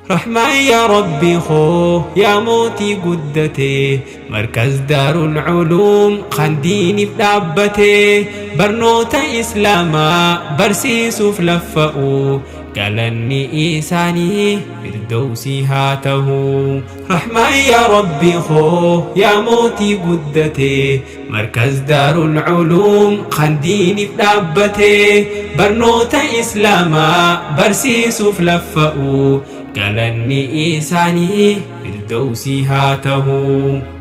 Rahmaan yaa Rabbii koo yaa mootii guddate, Markaz Daarul Culuum kan diiniif dhaabbate, barnoota Islaamaa barsiisuuf laffa'u, galanni isaanii firdawsii haa tahu. Rahmaan yaa Rabbii koo yaa mootii guddate, Markaz Daarul Culuum kan diiniif dhaabbate, barnoota Islaamaa barsiisuuf laffa'u, galanni isaanii firdawsii haa tahu.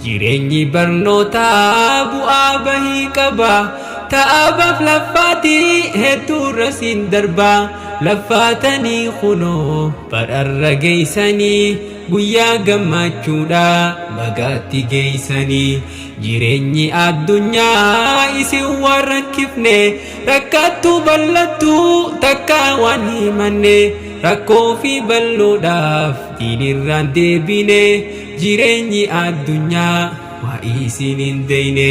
Jireenyi barnootaa bu'aa bahii qaba, ta'abaaf laffaatii hedduurra siin darba, laffaatanii kunoo badharra geeysanii, guyyaa gammachuudha bagaatti geeysanii. Jireenyi addunyaa isin waan rakkifne, rakkattuu bal'attuu takkaa waan himanne, rakkoo fi bal'oodhaaf diinirraan deebine, jireenyi addunyaa waa isin hin deyne.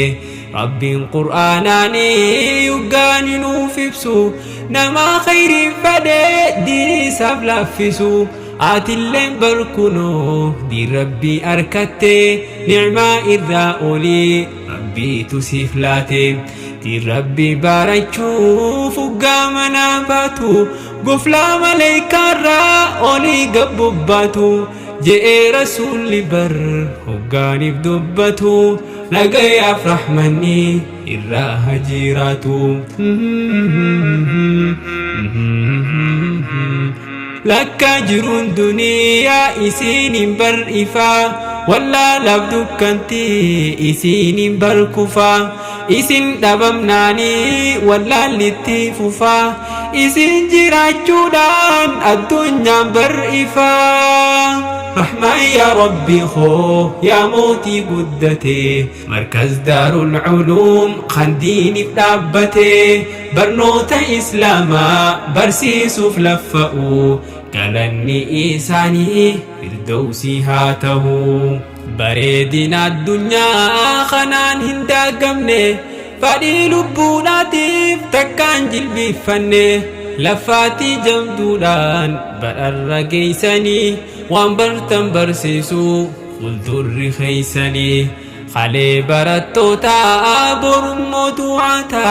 Rabbiin Qur'aanaanii yuggaani nuuf ibsu, nama khayriin fedhe diin isaaf laaffisu. Atilleen barkunoo diin Rabbii arkatte, nicmaa irraa olii Rabbiitu siif laate. Diin Rabbii barachuuf uggaa manaa baatu, goflaa maleeykaarraa olii gabbubbaatu, je'ee Rasuulli bar hoggaaniif dubbatu, nagayaaf rahmanni irraa hajiiraatu. Lakka jiruun duniyaa isiinin bar ifaa, wallaalaaf dukkanti isiinin bar kufaa, isin dhabamnaanii wallaallitti fufaa, isin jiraachuudhaan addunyaan bar ifaa. Rahmaan yaa Rabbii koo yaa mootii guddate, Markaz Daarul Culuum kan diiniif dhaabbate, barnoota Islaamaa barsiisuuf laffa'u, galanni isaanii firdawsii haa tahu. Bareedina addunyaa kanaan hin daagamne, fadhii lubbuudhaatiif takkaan jilbiiffanne, laffaatii jabduudhaan badharra geeysanii, waan bartan barsiisuu fuuldurri keeysanii. Kalee barattootaa borummoo du'aata,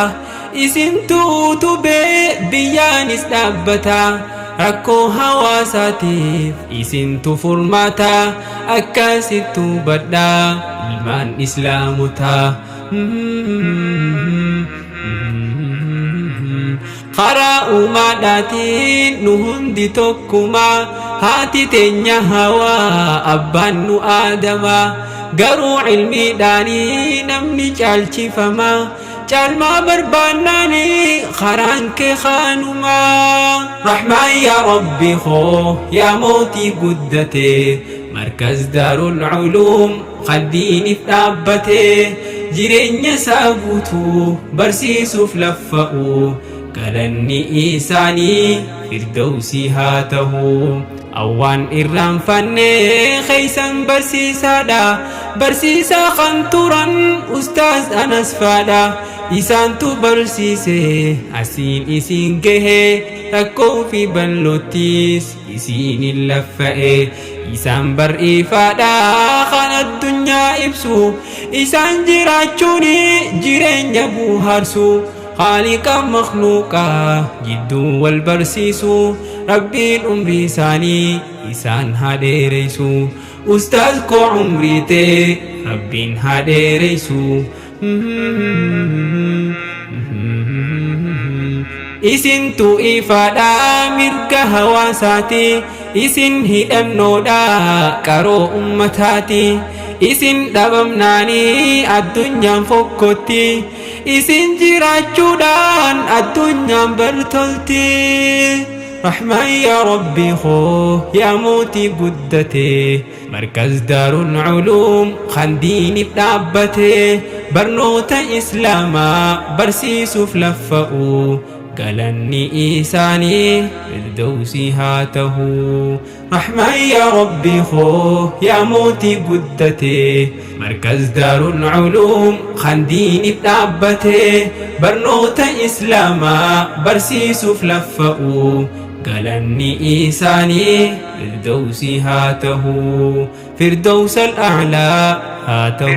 isintu utubee biyyaanis dhaabbata, rakkoo hawaasaatiif isintu furmaata, akkasittu hubadhaa ilmaan Islaamotaa. Karaa uumaadhaatiin nu hundi tokkuma, haati teenya Hawaa, abbaan nu Aadama, garuu ilmiidhaanii namni caalchifama, caalmaa barbaannaanii karaan kee kaanuma. Rahmaan yaa Rabbi koo yaa mootii guddate, Markaz Daarul Culuum kan diiniif dhaabbate, jireenya isaa guutuu barsiisuuf laffa'u, galanni isaanii firdawsii haa tahu. Awwaan irraanfanne keeysan barsiisaadha, barsiisaa kan turan Ustaaz Anas faadha, isaantu barsiise asiin isin gahe, rakkoo fi bal'oottis isiin hin laffa'e, isaan bar'iifaadha kan addunyaa ibsu, isaan jiraachuun jireenya buuharsu, Khaaliqa makhluuqaa jidduu wal barsiisu, Rabbiin umrii isaanii isaan haa dheereysu. Ustaaz koo umrii tee Rabbiin haa dheereysu. Isintu ifaadha mirga hawaasaati, isin hidhannoodha qaroo ummataati, isin dhabamnaanii addunyaan fokkotti, isin jiraachuudhaan addunyaan bartolti. Rahmaan yaa Rabbii koo yaa mootii guddate, Markaz Daarul Culuum kan diiniif dhaabbate, barnoota Islaamaa barsiisuuf laffa'u, galanni isaanii firdawsii haa tahu. Rahmaan yaa Rabbii koo yaa mootii guddate, Markaz Daarul Culuum kan diiniif dhaabbate, barnoota Islaamaa barsiisuuf laffa'u, Galanni isaanii firdawsi haa tahu, firdawsal a'laa haa tahu.